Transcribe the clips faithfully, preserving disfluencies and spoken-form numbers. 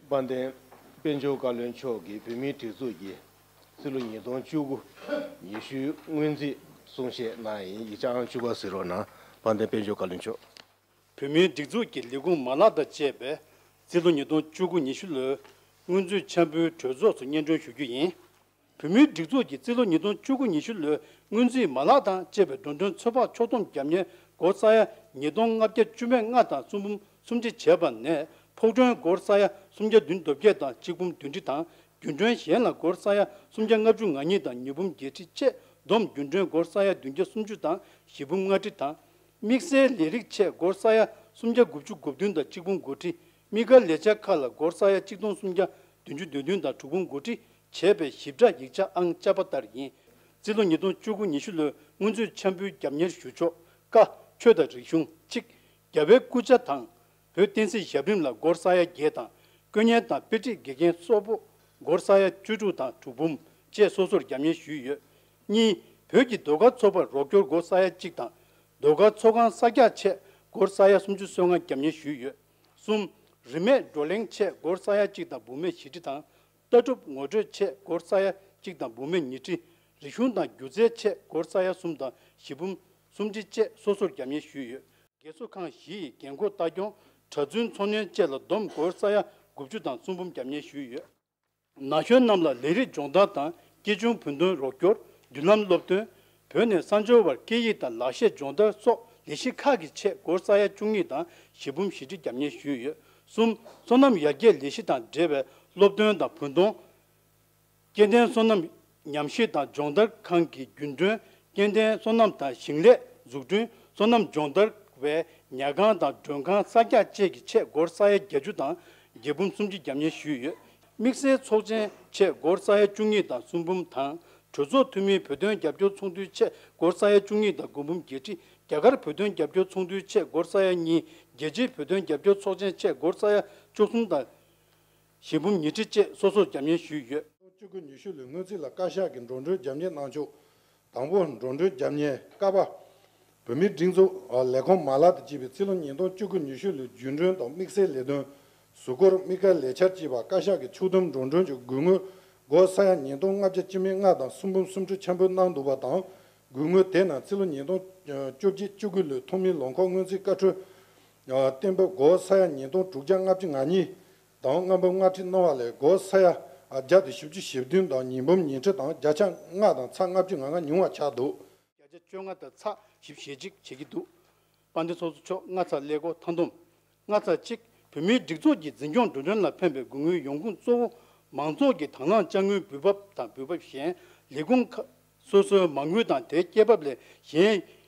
དཔལ་ལྡན་དཔལ་འབྱོར་བཀའ་བློན་མཆོག་གིས་བོད་མིའི་སྒྲིག་འཛུགས་ཀྱི་རྩིས་ལོ་ཉིས་སྟོང་བཅུ་དགུ་ཉི་ཤུའི་སྔོན་རྩིས་གསུང་བཤད་གནང་ཡིན། ཡིག་ཆ་ཨང་བཅུ་པ་གཟིགས་རོགས་གནང་། དཔལ་ལྡན་དཔལ་འབྱོར་བཀའ་བློན་མཆོག་བོད་མིའི་སྒྲིག་འཛུགས་ཀྱི་ལས་ཁུངས་མ་ལག་དང་བཅས་པའི་རྩིས་ལོ་ཉིས་སྟོང་བཅུ་དགུ་ཉི་ཤུ་ལོའི་སྔོན་རྩིས་འཆར་འབུལ་གྲོས་ཚོགས་སུ་སྙན་སྒྲོན་ཞུ་རྒྱུ་ཡིན། བོད་མིའི་སྒྲིག་འཛུགས་ཀྱི་རྩིས་ལོ་ཉིས་སྟོང་བཅུ་དགུ་ཉི་ཤུ་ལོའི་སྔོན་རྩིས་མ་ལག་དང་བཅས་པའི་འགྲོ་གྲོན་ཚོད་དཔག་ཕྱོགས་བསྡོམས་རྒྱབ་གཉེར་སྒོར་ས་ཡ་ཉིས་སྟོང་ལྔ་བརྒྱ་བཅུ་མེད་ལྔ་དང་གསུམ་འབུམ་སུམ་ཁྲི་བྱས་པ་ནས། ཕོགས་གྲོན་སྒོར་ས་ཡ་སུམ་བརྒྱ་བདུན་དོན་བརྒྱད་དང་གཅིག་འབུམ་བདུན་ཁྲི་དང་། རྒྱུན་གྲོན་གཞན་ལ་སྒོར་ས་ཡ་སུམ་བརྒྱ་ལྔ་བཅུ་ང་གཉིས་དང་ཉིས་འབུམ་བརྒྱད་ཁྲི་བཅས་བསྡོམས་རྒྱུན་གྲོན་སྒོར་ས་ཡ་བདུན་བརྒྱ་སུམ་ཅུ་དང་བཞི་འབུམ་ལྔ་ཁྲི་དང་། དམིགས་བསལ་ལས་རིགས་ཆེད་སྒོར་ས་ཡ་སུམ་བརྒྱ་དགུ་བཅུ་གོ་བདུན་དང་གཅིག་འབུམ་དགུ་ཁྲི། དམིགས་བཀར་ལས་འཆར་ཁག་ལ་སྒོར་ས་ཡ་གཅིག་སྟོང་སུམ་བརྒྱ་བདུན་ཅུ་དོན་བདུན་དང་དྲུག་འབུམ་དགུ་ཁྲི་བྱས་པའི་ཞིབ་ཕྲ་ཡིག་ཆ་ཨང་བཅའ་པ་ལྟར་ཡིན། རྩིས་ལོ་ཉིས་སྟོང་བཅུ་དགུ་ཉི་ཤུ་ལོའི་སྔོན་རྩིས་འཆར་འབུལ་རྒྱབ་གཉེར་ཞུ་ཕྱོགས། ཀ། ཆོས་དང་རིག་གཞུང་གཅིག་རྒྱལ་བའི་སྐུ་ཕྱྭ་དང་། བོད་བསྟན་སྲིད་ཞབས་རིམ་ལ་སྒོར་ས་ཡ་བརྒྱད་དང་། དཀོན་གཉེར་དང་དཔེ་ཁྲིད་དགེ་རྒན་སོགས་པོ་སྒོར་ས་ཡ་བཅུ་དྲུག་དང་དྲུག་འབུམ་བཅས་སོ་སོར་རྒྱབ་གཉེར་ཞུས་ཡོད། གཉིས། བོད་ཀྱི་ཟློས་གར་ཚོགས་པར་རོགས་སྐྱོར་སྒོར་ས་ཡ་གཅིག་དང་། ཟློས་གར་ཚོགས་ཁང་གསར་རྒྱག་ཆེད་སྒོར་ས་ཡ་སུམ་ཅུ་སོ་ལྔ་རྒྱབ་གཉེར་ཞུས་ཡོད། གསུམ། རིན་མེད་བགྲོ་གླེང་ཆེད་སྒོར་ས་ཡ་གཅིག་དང་འབུམ་མེད་བཞི་ཁྲི་དང་། ལྟ་གྲུབ་ངོ་སྤྲོད་ཆེད་སྒོར་ས་ཡ་གཅིག་དང་འབུམ་མེད་ཉི་ཁྲི། རིག་གཞུང་དང་སྒྱུ་རྩལ་ཆེད་སྒོར་ས་ཡ་གསུམ་དང་བཞི་འབུམ་སུམ་ཁྲི་བཅས་སོ་སོར་རྒྱབ་གཉེར་ཞུས་ཡོད། རྒས་གསོ་ཁང་བཞི་ཡི་རྒན་འཁོགས་ལྟ་སྐྱོང་། གྲྭ་བཙུན་འཚོ་སྣོན་བཅས་ལ་བསྡོམས་སྒོར་ས་ཡ་དགུ་བཅུ་དང་གསུམ་འབུམ་རྒྱབ་གཉེར་ཞུས་ཡོད། ན་གཞོན་རྣམས་ལ་ལས་རིགས་སྦྱོང་བརྡར་དང་སྐྱིད་ཆུང་བུ་སྟོན་རོགས་སྐྱོར། མདུན་ལམ་སློབ་སྟོན། བོད་ནས་གསར་འབྱོར་བར་སྐད་ཡིག་དང་ལག་ཤེས་སྦྱོང་བརྡར་སོགས་ལས་གཞི་ཁག་གི་ཆེད་སྒོར་ས་ཡ་བཅུ་གཉིས་དང་བཞི་འབུམ་བཞི་ཁྲི་རྒྱབ་གཉེར་ཞུས་ཡོད། གསུམ། སོ་ནམ་ཡར་རྒྱས་ལས་གཞི་དང་འབྲེལ་བའི་སློབ་སྟོན་དང་བུན་གཏོང་། སྐྱེ་ལྡན་སོ་ནམ་ཉམས་ཞིབ་དང་སྦྱོང་བརྡར་ཁང་གི་རྒྱུན་གྲོན། སྐྱེ་ལྡན་སོ་ནམ་དང་ཞིང་ལས་འཛུགས་སྐྲུན། སོ་ནམ་སྦྱོང་བརྡར་བའི་ཉལ་ཁང་དང་མགྲོན་ཁང་གསར་རྒྱག་བཅས་ཀྱི་ཆེད་སྒོར་ས་ཡ་བརྒྱད་ཅུ་དང་བརྒྱད་འབུམ་སུམ་ཅུ་རྒྱབ་གཉེར་ཞུས་ཡོད། དམིགས་བསལ་ཚོགས་ཆེན་ཆེད་སྒོར་ས་ཡ་བཅུ་གཉིས་དང་གསུམ་འབུམ་དང་། གྲོས་ཚོགས་འཐུས་མིའི་བོད་དོན་རྒྱབ་སྐྱོར་ཚོགས་འདུའི་ཆེད་སྒོར་ས་ཡ་བཅུ་གཉིས་དང་དགུ་འབུམ་བརྒྱད་ཁྲི། རྒྱ་གར་བོད་དོན་རྒྱབ་སྐྱོར་ཚོགས་འདུའི་ཆེད་སྒོར་ས་ཡ་གཉིས། རྒྱལ་སྤྱིའི་བོད་དོན་རྒྱབ་སྐྱོར་ཚོགས་ཆེན་ཆེད་སྒོར་ས་ཡ་བཅུ་གསུམ་དང་། བཞི་འབུམ་ཉི་ཁྲི་བཅས་སོ་སོར་རྒྱབ་གཉེར་ཞུས་ཡོད། བཅུ་དགུ་ཉི་ཤུ་ལོའི་སྔོན་རྩིས་ལ་བཀའ་ཤག་གི་འགྲོ་གྲོན་རྒྱབ་གཉེར་གནང་ཕྱོགས། དང་པོ། འགྲོ་གྲོན་རྒྱབ་གཉེར། ཀ་པ། བོད་མིའི་སྒྲིག་འཛུགས་ལས་ཁུངས་མ་ལག་དང་བཅས་པའི་རྩིས་ལོ་ཉིས་སྟོང་བཅུ་དགུ་ཉི་ཤུ་ལོའི་རྒྱུན་གྲོན་དང་དམིགས་བསལ་ལས་དོན། གཟུགས་སྐོར། དམིགས་བཀར་ལས་འཆར་བཅས་པ་བཀའ་ཤག་གི་ཕྱོགས་བསྡོམས་འགྲོ་གྲོན་གྱི་དགོས་དངུལ་སྒོར་ས་ཡ་ཉིས་སྟོང་ལྔ་བརྒྱ་བཅུ་མེད་ལྔ་དང་གསུམ་འབུམ་སུམ་ཁྲི་འཆར་འབུལ་གནང་འདུག་པ་དང་། དགོས་དངུལ་དེ་རྣམས་རྩིས་ལོ་ཉིས་སྟོང་བཅོ་བརྒྱད་བཅུ་དགུ་ལོའི་ཐོན་མིའི་ལོ་འཁོར་སྔོན་རྩིས་བཀའ་འཁྲོལ་གཏན་འབེབས་སྒོར་ས་ཡ་ཉིས་སྟོང་དྲུག་བརྒྱ་ལྔ་བཅུ་ང་གཉིས་དང་ལྔ་འབུམ་ལྔ་ཁྲི་གནང་བ་ལས་སྒོར་ས་ཡ་བརྒྱ་དང་བཞི་བཅུ་ཞེ་བདུན་དང་ཉིས་འབུམ་ཉི་ཁྲི་དང་བརྒྱ་ཆ་ལྔ་དང་ཚེག་ལྔ་བཅུ་ང་ལྔ་ཉུང་བ་ཆགས་འདུག་བརྒྱ་ཆ་བཅོ་ལྔ་དང་ཚེག་བཞི་བཅུ་ཞེ་གཅིག་བྱེད་ཀྱི་འདུག་དཔལ་ལྡན་ཚོགས་གཙོ་མཆོག། ལྔ་ཚེག་ཀླད་ཀོར་མཐའ་སྡོམ། ལྔ་ཚེག་གཅིག་བོད་མིའི་སྒྲིག་འཛུགས་ཀྱི་འཛིན་སྐྱོང་འགྲོ་གྲོན་ལ་ཕན་པའི་དགོས་དངུལ་ཡོང་ཁུངས་གཙོ་བོ་མང་ཚོགས་ཀྱི་དང་བླངས་དཔྱ་དངུལ་འབུལ་འབབ་དང་འབུལ་འབབ་གཞན། ལས་ཁུངས་ཁག་སོ་སོའི་མ་དངུལ་དང་དེའི་སྐྱེད་འབབ་ལས་གཞན་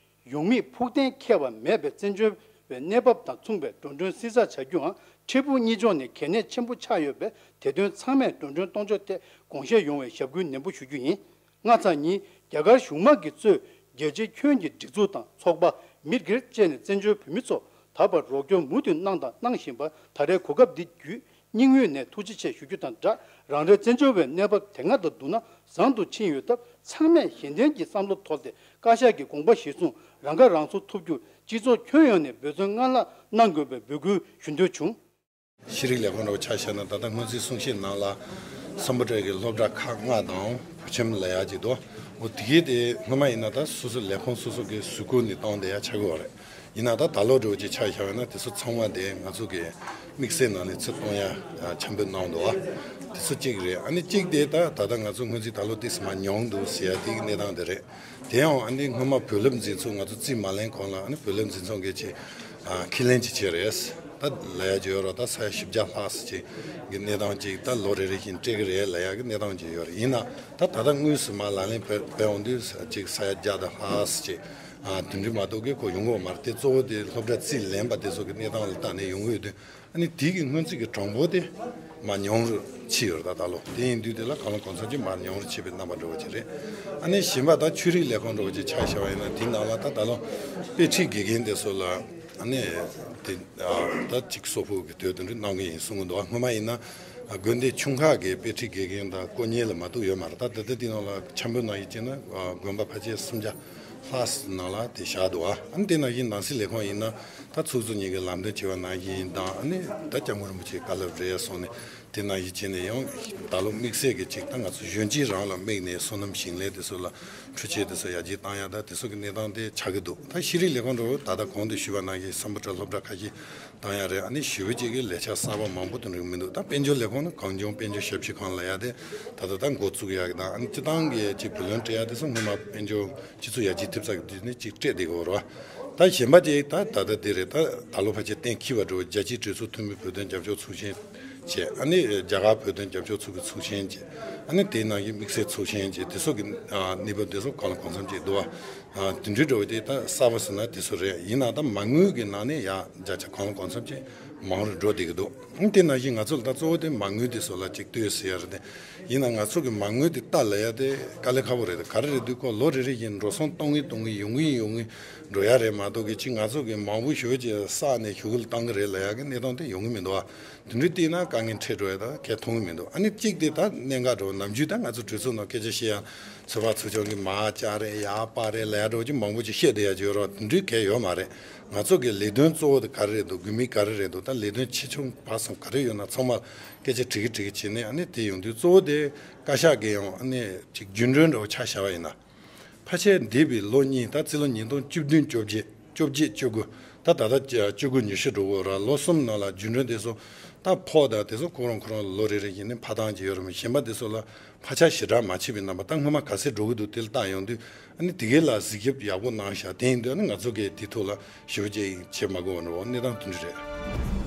ཡོང་མེད་ཕུགས་གཏན་འཁེལ་བ་མེད་པའི་བཙན་བྱོལ་བའི་གནས་བབ་དང་མཚུངས་པའི་འགྲོ་གྲོན་བསྲི་ཚགས་བྱ་རྒྱུའང་ཁྲལ་འབུལ་གཉེར་ཕྱོགས་ནས་གལ་གནད་ཆེན་པོ་ཆགས་ཡོད་པས། དེ་དོན་ཚང་མས་འགྲོ་གྲོན་གཏོང་ཕྱོགས་ཐད་དགོངས་བཞེས་ཡོང་བའི་ཞབས་སྐུལ་ནན་པོ་ཞུ་རྒྱུ་ཡིན། ལྔ་ཚེག་གཉིས། རྒྱ་གར་གཞུང་མང་གིས་གཙོས་རྒྱལ་སྤྱིའི་ཁྱོན་གྱི་སྒྲིག་འཛུགས་དང་ཚོགས་པ། མི་སྒེར་བཅས་ནས་བཙན་བྱོལ་བོད་མི་ཚོ་ད་བར་རོགས་སྐྱོར་མུ་མཐུད་གནང་དང་གནང་བཞིན་པར། ད་རེས་གོ་སྐབས་འདི་བརྒྱུད་སྙིང་དབུས་ནས་ཐུགས་རྗེ་ཆེ་ཞུ་རྒྱུ་དང་སྦྲགས། རང་རེའི་བཙན་བྱོལ་བའི་གནས་བབ་དེ་སྔ་དང་བསྡུར་ན་བཟང་དུ་ཕྱིན་ཡོད་སྟབས། ཚང་མས་གཞན་དོན་གྱི་བསམ་བློ་དོར་ཏེ། བཀའ་ཤག་གི་དགོངས་པ་གཞིར་བཟུང་རང་ཁ་རང་གསོ་ཐུབ་རྒྱུར་སྤྱི་ཚོགས་ཁྱོན་ཡོངས་ནས་འབད་བརྩོན་སྔར་ལྷག་གནང་དགོས་པའི་འབོད་སྐུལ་ཞུ་འདོད་བྱུང་། ཤེས་རིག་ལས་ཁུངས་འདྲ་བོ་ཆ་བཞག་ན། ད་ལྟ་སྔོན་རྩིས་གསུང་བཤད་ནང་ལ་སམ་བྷོ་ཊ་གི་སློབ་གྲྭ་ཁག་ལྔ་དང་བོད་ཁྱིམ་ལབ་ཡག་ཅིག་འདུག་འོ་དེ་གའི་དེ་སྔོན་མ་ཡིན་ན་ད་སོ་སོ་ལས་ཁུངས་སོ་སོ་གི་གཟུགས་སྐུ་ནས་བཏང་བསྡད་ཡག་ཆགས་ཀྱི་ཡོད་རེད། ཡིན་ན་ད་ད་ལོ་འདྲ་བོ་ཅིག་ཆ་བཞག་ཡོད་ན། དེ་ཚོ་ཚང་མ་དེ་ང་ཚོ་གི་དམིགས་བསལ་ནང་ནས་ཚུར་གཏོང་ཡག་འཆར་འབུལ་གནང་འདུག་བ། དེ་ཚོ་གཅིག་རེད། ཨ་ནི་གཅིག་དེ་ད་ད་ལྟ་ང་ཚོ་སྔོན་རྩིས་ད་ལོ་ཏོག་ཙམ་མར་ཉུང་འདུག་ཟེར་ཡག་དེ་གི་གནས་སྟངས་དེ་རེད། དེ་ཡང་ཨ་ནི་སྔོན་མ་བུ་སློབ་འཛིན་ཚོགས། ང་ཚོ་རྩིས་མ་ལེན་གོང་ལ་ཨ་ནི་བུ་སློབ་འཛིན་ཚོགས་ཀྱིས་ཅིག་ཨ་ཁས་ལེན་ཅིག་བྱས་རེད། ད་ལབ་ཡག་ཅིག་ཡོད་རེད། ད་ས་ཡ་བཞི་བརྒྱ་ལྷག་ཙམ་ཅིག་གི་གནས་སྟངས་ཅིག་ད་ལོ་རེ་རེ་བཞིན་སྤྲད་ཀྱི་རེད་ལབ་ཡག་གི་གནས་སྟངས་ཅིག་ཡོད་རེད། ཡིན་ན་ད་ད་ལྟ་དངོས་སུ་མར་ལག་ལེན་བྱས་བྱས་ཡོང་དུས་ཅིག་ས་ཡ་བརྒྱ་དང་ལྷག་ཙམ་ཅིག་ཨ་དེ་འདྲ་མ་གཏོགས་ཀྱི་ཁོ་ཡོང་གི་ཡོད་མ་རེད། དེ་གཙོ་བོ་དེ་སློབ་གྲྭ་རྩིས་ལེན་པ་དེ་ཚོ་གི་གནས་སྟངས་ལ་བལྟས་ནས་ཡོང་གི་ཡོད་དུས། ཨ་ནི་དེ་གི་སྔོན་རྩིས་ཀྱི་གྲངས་འབོར་དེ་མར་ཉུང་རུ་ཕྱིན་ཡོད་རེད། ད་ད་ལོ་དེ་ཡིན་དུས་དེ་ལ་གང་ལ་གང་འཚམ་ཅིག་མར་ཉུང་རུ་ཕྱིན་པའི་རྣམ་པ་འདྲ་བོ་ཅིག་རེད། ཨ་ནི་གཞན་པ་ད་ཆོས་རིག་ལས་ཁུངས་འདྲ་བོ་ཅིག་ཆ་བཞག་པ་ཡིན་ན། དེའི་ནང་ལ་ད་ད་ལོ་དཔེ་ཁྲིད་དགེ་རྒན་དེ་ཚོ་ལ་ཨ་ནི་དེ་ད་ཅིག་གསོག་ཕོགས་ཀྱི་དོད་དེ་འདྲ་གནང་གི་ཡིན་གསུང་གི་འདུག་སྔོན་མ་ཡིན་ན་དགོན་སྡེ་ཆུང་ཁག་གི་དཔེ་ཁྲིད་དགེ་རྒན་དང་དཀོན་གཉེར་ལ་མ་གཏོགས་ཡོད་མ་རེད། ད་ད་ལྟ་དེའི་ནང་ལ་འཆར་འབུལ་ནང་བཞིན་བྱས་ན་དགོན་པ་ཕལ་ཆེར་སུམ་བརྒྱ་ལྷག་ཙམ་ནང་ལ་དེ་བཞག་འདུག་ཨ་ནི་དེ་ནང་བཞིན་ནང་སྲིད་ལས་ཁུངས་ཡིན་ན། ད་ཚོགས་གཙོ་གཉིས་ཀྱིས་ལམ་སྟོན་བྱས་པ་ནང་བཞིན་དང་། ཨ་ནི་ད་སྐྱབས་མགོན་རིན་པོ་ཆེའི་བཀའ་སློབ་རེད་གསུངས་ནས་ དེ་ནང་བཞིན་བྱས་ནས་ཡང་ད་ལོ་དམིགས་བསལ་གྱི་ཅིག་ད་ང་ཚོ་གཞོན་སྐྱེས་རང་ལ་དམིགས་ནས་སོ་ནམ་ཞིང་ལས་དེ་ཚོ་ལ་འཕྲུལ་ཆས་དེ་ཚོ་ཡར་རྒྱས་བཏང་ཡ་ད་དེ་ཚོ་གི་གནས་སྟངས་དེ་ཆགས་ཀྱི་འདུག་ད་ཤེས་རིག་ལས་ཁུངས་འགྲོ་ད་ལྟ་གོང་དུ་ཞུས་པ་ནང་བཞིན་སམ་བྷོ་ཊ་སློབ་གྲྭ་ཁ་ཤས་བཏང་ཡ་རེད། ཨ་ནི་ཞེ་པོ་ཅིག་གི་ལས་འཆར་གསར་པ་མང་པོ་དེ་འདྲ་མི་འདུག་ད་དཔལ་འབྱོར་ལས་ཁུངས་ནི་གངས་ལྗོངས་དཔལ་འབྱོར་ཞབས་ཕྱི་ཁང་ལབ་ཡ་དེ་ད་ལྟ་ད་འགོ་བཙུགས་ཡ་གི་དང་ཨ་ནི་སྤྱི་བཏང་གི་ཅིག་བུ་ལོན་སྤྲད་ཡ་དེ་ཚོ་སྔོན་མ་དཔལ་འབྱོར་སྤྱི་ཚོགས་ཡར་རྒྱས་ཐེབས་རྩ་གི་དུས་ནས་ཅིག་སྤྲད་བསྡད་ཀྱི་ཡོད་རེད་བ། ད་གཞན་པ་ཅིག་ད་ད་ལྟ་འདི་རེད། ད་ད་ལོ་ཕལ་ཆེར་གཏན་འཁེལ་བ་འགྲོ་རྒྱལ་སྤྱིའི་གྲོས་ཚོགས་འཐུས་མི་བོད་དོན་རྒྱབ་སྐྱོར་ཚོགས་ཆེན་བྱས། ཨ་ནི་རྒྱ་གར་བོད་དོན་རྒྱབ་སྐྱོར་ཚོགས་ཀྱི་ཚོགས་ཆེན་བྱས། ཨ་ནི་དེའི་ནང་གི་དམིགས་བསལ་ཚོགས་ཆེན་བྱས། དེ་ཚོ་གི་ཨ་གནས་བབ་དེ་ཚོ་གང་ལ་གང་འཚམ་ཅིག་འདུག་བ། ཨ་དེ་འདྲའི་འགྲོ་བ་དེ་ད་གསར་པ་ཟེར་ན་དེ་ཚོ་རེད། ཡིན་ན་ད་མ་དངུལ་གྱི་ནང་ནས་ཡ་བརྒྱ་ཆ་གང་ལ་གང་འཚམ་ཅིག་མང་རུ་འགྲོ་བསྡད་ཀྱི་འདུག་ཨ་དེ་ནང་བཞིན་ང་ཚོ་ལ་ད་གཙོ་བོ་དེ་མ་དངུལ་དེ་ཚོ་ལ་ཅིག་ལྟོས་ཟེར་ཡ་རེད་དེ། ཡིན་ན་ང་ཚོ་གི་མ་དངུལ་དེ་ལྟ་ལ་ཡ་དེ་དཀའ་ལས་ཁག་པོ་རེད་དེ། ག་རེ་རེད་འདུག་གོ་ལོ་རེ་རེ་བཞིན་འགྲོ་སོང་གཏོང་གིན་གཏོང་གིན་ཡོང་གིན་ཡོང་གིན་འགྲོ་ཡ་རེད་མ་གཏོགས་གི་ཅིག་ང་ཚོ་གི་མང་པོ་ཞེ་པོ་ཅིག་བསགས་ནས་ཞུ་གུ་ལ་བཏང་གི་རེད་ལབ་ཡ་གི་གནས་སྟངས་དེ་ཡོང་གི་མི་འདུག་ཨ། དེ་འདྲའི་བལྟས་ན་དཀའ་ངལ་འཕྲད་འགྲོ་ཡ་ད་གས་མཐོང་གི་མི་འདུག་ཨ་ནི་གཅིག་དེ་ད་གནད་འགག་འགྲོ་ནམ་རྒྱུན་ད་ང་ཚོ་གྲོས་ཚོགས་ནང་སྐད་ཆ་བཤད་ཡ་ཚོད་དཔག་ཚོགས་ཆུང་གི་མར་བཅར་རེད་ཡར་སྤར་རེད་ལབ་ཡ་འགྲོ་ཅིག་མང་པོ་ཅིག་བཤད་བསྡད་ཡ་ཅིག་ཡོད་རེད་བ། དེ་འདྲའི་གས་ཡོད་མ་རེད། ང་ཚོ་གི་ལས་དོན་གཙོ་བོ་དེ་ག་རེ་རེད་འདུག་དགོས་དམིགས་ག་རེ་རེད་འདུག་ད་ལས་དོན་ཆེ་ཆུང་བར་གསུམ་ག་རེ་ཡོད་ན་ཚང་མ་སྐད་ཆ་དྲི་གི་དྲི་གི་བྱས་ནས་ཨ་ནི་དེ་ཡོང་དུས་གཙོ་བོ་དེ་བཀའ་ཤག་གིས་ཡང་ཨ་ནི་ཅིག་རྒྱུན་གྲོན་འདྲ་བོ་ཆ་བཞག་པ་ཡིན་ན། ཕལ་ཆེར་འདས་པའི་ལོ་གཉིས་ད་རྩིས་ལོ་ཉིས་སྟོང་བཅུ་བདུན་བཅོ་བརྒྱད་བཅོ་བརྒྱད་བཅུ་དགུ་ད་ད་ལྟ་བཅུ་དགུ་ཉི་ཤུ་འགྲོ་གི་ཡོད་ར། ལོ་གསུམ་ནང་ལ་རྒྱུན་གྲོན་དེ་ཚོ་ད་ཕོགས་དང་དེ་ཚོ་ཁོ་རང་ཁོ་རང་ལོ་རེ་རེ་བཞིན་ནས་འཕར་སྟངས་ཅིག་ཡོད་ར། མི་གཞན་པ་དེ་ཚོ་ལ་འཕར་ཆག་ཞེ་དྲག་མ་ཕྱིན་པའི་རྣམ་པ་ད་སྔོན་མ་ག་ཚད་འགྲོ་གི་འདུག་དེ་ལ་བལྟ་ཡོང་དུས་ཨ་ནི་དེ་གའི་ལ་གཟིགས་ཞིབ་ཡག་པོ་གནང་ཤག་དེ་ཡིན་དུས་ཨ་ནི་ང་ཚོ་གིས་དེ་ཐོག་ལ་ཞེ་པོ་ཅིག་བྱེད་མ་དགོས་པ་འགྲོ་གནས་སྟངས་དེ་འདྲ་རེད།